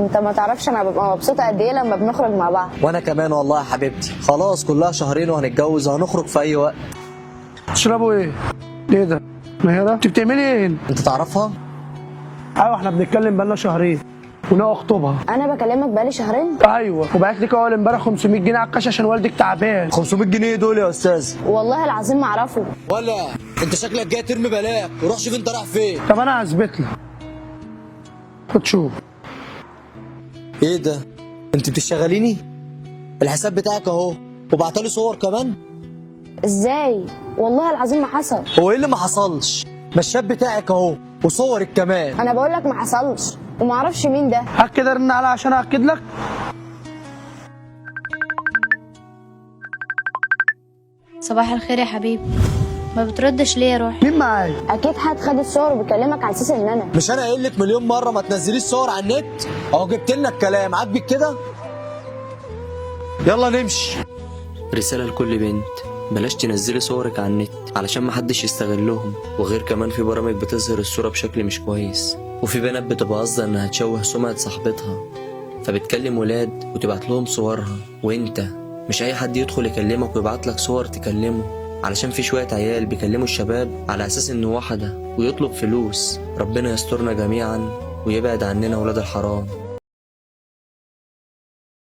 انت ما تعرفش انا ببقى مبسوطة قد ايه لما بنخرج مع بعض. وانا كمان والله يا حبيبتي. خلاص كلها شهرين وهنتجوز وهنخرج في اي وقت. تشربوا ايه؟ ايه ده؟ مهيرة انت بتعملي ايه هنا؟ انت تعرفها؟ ايوه احنا بنتكلم بقالنا شهرين وناوي اخطبها. انا بكلمك بقالي شهرين. ايوه وبعت لك اول امبارح 500 جنيه على الكاش عشان والدك تعبان. 500 جنيه دول يا استاذ؟ والله العظيم ما اعرفه. ولا انت شكلك جاي ترمي بلاك، وروح شوف انت رايح فين. طب انا هثبت لك. خد شوف. ايه ده؟ انت بتشتغليني؟ الحساب بتاعك اهو، وبعتلي صور كمان. ازاي؟ والله العظيم ما حصل. هو ايه اللي ما حصلش؟ ما الشاب بتاعك اهو وصورك كمان. انا بقول لك ما حصلش وما اعرفش مين ده. هات كده رن عليها عشان اكد لك. صباح الخير يا حبيبي. ما بتردش ليه يا روحي؟ مين معايا؟ اكيد حد خد الصور وبيكلمك على اساس ان انا. مش انا قايل لك مليون مرة ما تنزليش صور على النت؟ اهو جبت لنا الكلام، عاجبك كده؟ يلا نمشي. رسالة لكل بنت: بلاش تنزلي صورك على النت علشان محدش يستغلهم، وغير كمان في برامج بتظهر الصورة بشكل مش كويس، وفي بنات بتبقى قصدها انها تشوه سمعة صاحبتها، فبتكلم ولاد وتبعت لهم صورها. وانت مش اي حد يدخل يكلمك ويبعت لك صور تكلمه، علشان في شوية عيال بيكلموا الشباب على اساس انه واحدة ويطلب فلوس. ربنا يسترنا جميعا ويبعد عننا ولاد الحرام.